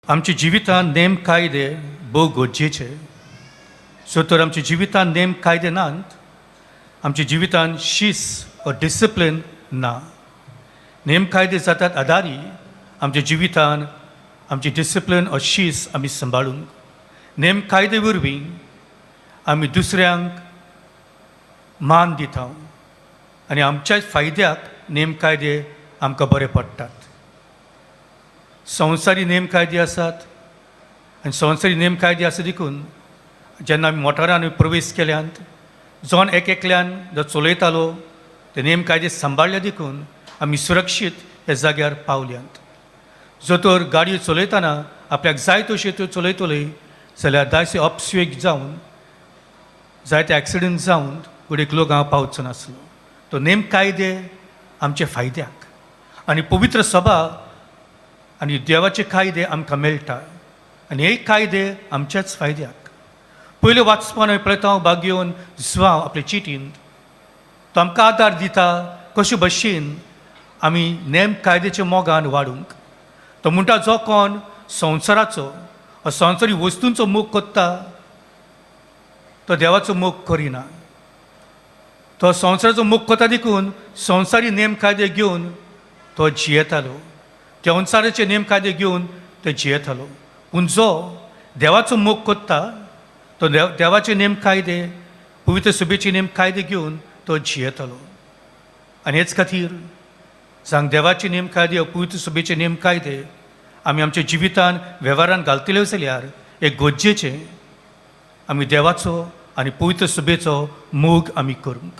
आमच्या जिवितांत नेम कायदे भोव गरजेचे. सो तर आमच्या जिवितांत नेम कायदे नात, आमच्या जिवितांत शिस वा डिसिप्लीन ना. नेम कायदे जातात आदारी आमच्या जिवितान आमची डिसिप्लीन वा शीस आमी सांबाळूंक. नेम कायदे वरवीं आमी दुसऱ्यांक मान दिता आनी आमच्याच फायद्याक नेम कायदे आमकां बरे पडटात. संवसारी नेम कायदे आसात आनी संवसारी नेम कायदे आसा देखून जेन्ना आमी मोटारान आमी प्रवेश केल्यात, जण एक एकल्यान जो चलयतालो ते नेम कायदे सांबाळ्ळे देखून आमी सुरक्षीत ह्या जाग्यार पावल्यात. जो तर गाडयो चलयतना आपल्याक जाय तश्यो त्यो चलयतले जाल्यार जायते अपस्वेग जावन, जायते एक्सिडंट जावन घडयेक लोक हांव पावचो नासलो. तो नेम कायदे आमचे फायद्याक आनी पवित्र सभा आनी देवाचे कायदे आमकां मेळटा आनी हे कायदे आमच्याच फायद्याक. पयले वाचपान आमी पळयता, भाग्योवन जुवांव आपले चिटींत तो आमकां आदार दिता कशे भशेन आमी नेम कायद्याच्या मोगान वाडूंक. तो म्हणटा, जो कोण संवसाराचो वा संवसारी वस्तूंचो मोग करता तो देवाचो मोग करिना. तो संवसाराचो मोग करता देखून संवसारी नेम कायदे घेवन तो जियेतालो, त्या संवसाराचे नेम कायदे घेवन तो जियेतालो. पूण जो देवाचो मोग करता तो देवाचे नेम कायदे, पवित्र सभेचे नेम कायदे घेवन तो जियेतालो. आनी हेच खातीर सांग, देवाचे नेम कायदे, पवित्र सभेचे नेम कायदे आमी आमच्या जिवितान वेव्हारान घालतले जाल्यार एक गरजेचें आमी देवाचो आनी पवित्र सभेचो मोग आमी करूंक.